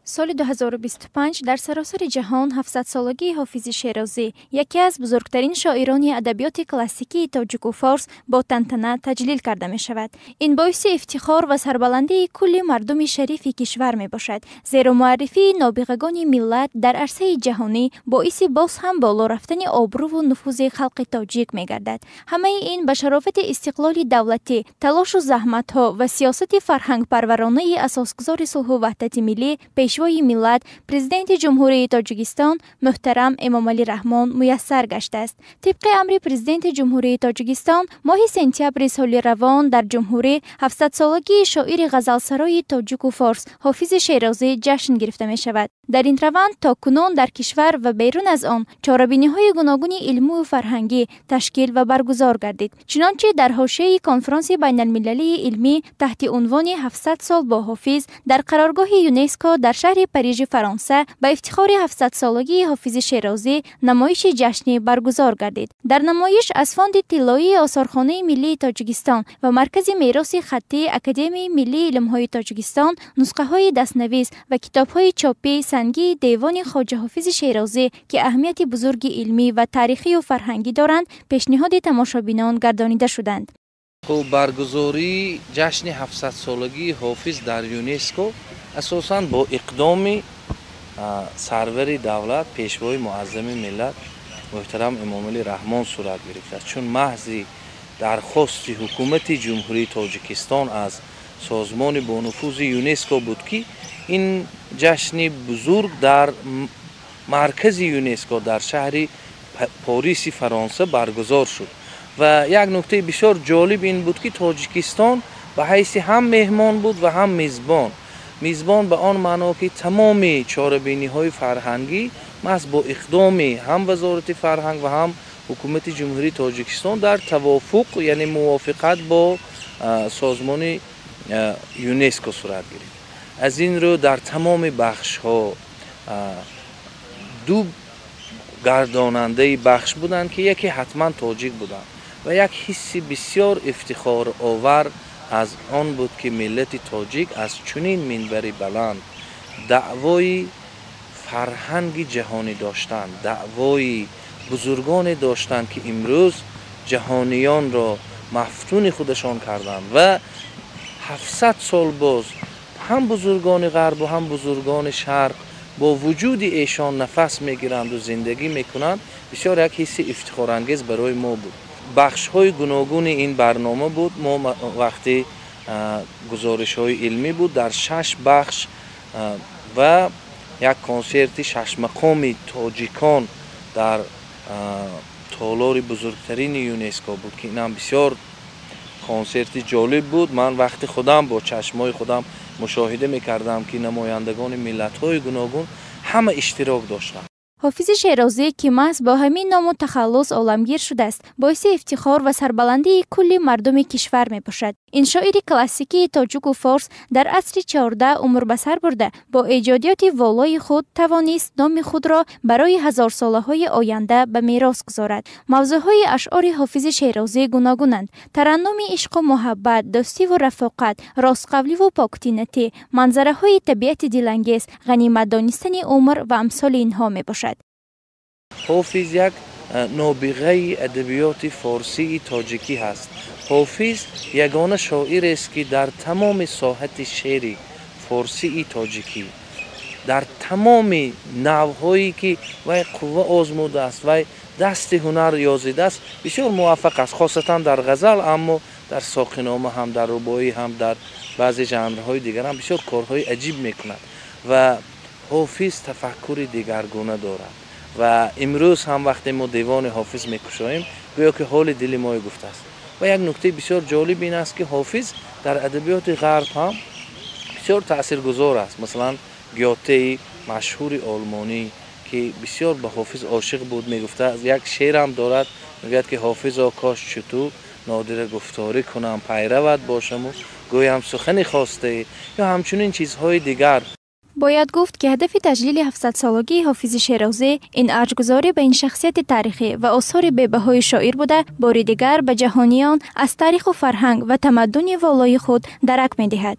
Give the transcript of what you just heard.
Соли 2025 дар саросари ҷаҳон 700-солагии Ҳофизи Шерозӣ, яке аз бузургтарин шоирони адабиёти классикии тоҷику форс, бо тантана таҷлил карда мешавад. Ин боиси ифтихор ва сарбаландии кулли мардуми шарифи кишвар мебошад, зеро муаррифии нобиғагони миллат дар арсаи ҷаҳонӣ боиси боз ҳам боло рафтани обрӯву нуфузи халқи тоҷик мегардад. Ҳамаи ин ба шарофати истиқлоли давлатӣ, талошу заҳматҳо ва сиёсати фарҳангпарваронаи асосгузори сулҳу ваҳдати миллӣ, пешвои миллат, Президенти Ҷумҳурии Тоҷикистон муҳтарам Эмомалӣ Раҳмон муяссар гаштааст. Тибқи амри Президенти Ҷумҳурии Тоҷикистон, моҳи сентябри соли равон дар ҷумҳурӣ 700-солагии шоири ғазалсарои тоҷику форс Ҳофизи Шерозӣ ҷашн гирифта мешавад. Дар ин раванд то кунун дар кишвар ва берун аз он чорабиниҳои гуногуни илмию фарҳангӣ ташкил ва баргузор гардид. Чунончи дар ҳошияи конфронси байналмилалии илмӣ таҳти унвони 700 сол бо Ҳофиз дар қароргоҳи ЮНЕСКО дар шаҳри Парижи Фаронса ба ифтихори 700-солагии Ҳофизи Шерозӣ намоиши ҷашнӣ баргузор гардид. Дар намоиш аз фонди тиллоии Осорхонаи миллии Тоҷикистон ва Маркази мероси хаттии Академияи миллии илмҳои Тоҷикистон нусхаҳои дастнавис ва китобҳои чопии сангии девони Хоҷа Ҳофизи Шерозӣ, ки аҳамияти бузурги илмӣ ва таърихию фарҳангӣ доранд, пешниҳоди тамошобинон гардонида шуданд. Хуб, баргузории ҷашни 700-солагии Ҳофиз дар ЮНЕСКО асосан бо иқдоми сарвари давлат, пешвои муаззами миллат муҳтарам Эмомалӣ Раҳмон сурат гирифтааст, чун маҳзи дархости ҳукумати Ҷумҳурии Тоҷикистон аз созмони бонуфузи ЮНЕСКО буд, ки ин ҷашни бузург дар маркази ЮНЕСКО дар шаҳри Пориси Фаронса баргузор шуд. Ва як нуктаи бисёр ҷолиб ин буд, ки Тоҷикистон ба ҳайси ҳам меҳмон буд ва ҳам мизбон. Мизбон ба он маъно, ки тамоми чорабиниҳои фарҳангӣ маҳз бо иқдоми ҳам Вазорати фарҳанг ва ҳам ҳукумати Ҷумҳурии Тоҷикистон дар тавофуқ, яъне мувофиқат бо созмони ЮНЕСКО сурат гирифт. Аз ин рӯ дар тамоми бахшҳо ду гардонандаи бахш буданд, ки яке ҳатман тоҷик буданд, ва як ҳисси бисёр ифтихоровар аз он буд, ки миллати тоҷик аз чунин минбари баланд даъвои фарҳанги ҷаҳонӣ доштанд, даъвои бузургоне доштанд, ки имрӯз ҷаҳониёнро мафтуни худашон карданд. Ва 700 сол боз ҳам бузургони ғарбу ҳам бузургони шарқ бо вуҷуди эшон нафас мегиранду зиндагӣ мекунанд. Бисёр як ҳисси ифтихорангез барои мо буд. Бахшҳои гуногуни ин барнома буд. Мо вақти гузоришҳои илмӣ буд дар шаш бахш ва як консерти шашмақоми тоҷикон дар толори бузургтарини ЮНЕСКО буд, ки инам бисёр консерти ҷолиб буд. Ман вақти худам бо чашмҳои худам мушоҳида мекардам, ки намояндагони миллатҳои гуногун ҳама иштирок доштанд. Ҳофизи Шерозӣ, ки маҳз бо ҳамин ному тахаллус оламгир шудааст, боиси ифтихор ва сарбаландии кулли мардуми кишвар мебошад. Ин шоири классикии тоҷику форс дар асри 14 умр ба сар бурда, бо эҷодиёти волои худ тавонист номи худро барои ҳазорсолаҳои оянда ба мерос гузорад. Мавзӯъҳои ашъори Ҳофизи Шерозӣ гуногунанд: тараннуми ишқу муҳаббат, дӯстиву рафоқат, ростқавливу поктинатӣ, манзараҳои табиати дилангез, ғанимат донистани умр ва амсоли инҳо мебошад. Ҳофиз як нобиғаи адабиёти форсии тоҷикӣ ҳаст. Ҳофиз ягона шоирест, ки дар тамоми соҳати шеъри форсии тоҷикӣ, дар тамоми навъҳое, ки вай қувва озмудааст, вай дасти ҳунар ёзидааст, бисёр муваффақ аст, хосатан дар ғазал, аммо дар соқинома ҳам, дар рубоӣ ҳам, дар баъзе жанрҳои дигар ҳам бисёр корҳои аҷиб мекунад. Ва Ҳофиз тафаккури дигаргуна дорад ва имрӯз ҳам вақте мо девони Ҳофиз мекушоем, гӯё ки ҳоли дили мои гуфтааст. Ва як нуктаи бисёр ҷолиб ин аст, ки Ҳофиз дар адабиёти ғарб ҳам бисёр таъсиргузор аст. Масалан, Гётеи машҳури олмонӣ, ки бисёр ба Ҳофиз ошиқ буд, мегуфта, як шеърам дорад, мегӯяд, ки «Ҳофизо, кош чу ту нодира гуфторӣ кунам, пайрават бошаму гӯям сухани хостаӣ», ё ҳамчунин чизҳои дигар. Бояд гуфт, ки ҳадафи таҷлили 700-солагии Ҳофизи Шерозӣ ин арҷгузорӣ ба ин шахсияти таърихӣ ва осори бебаҳои шоир буда, бори дигар ба ҷаҳониён аз таъриху фарҳанг ва тамаддуни волои худ дарак медиҳад.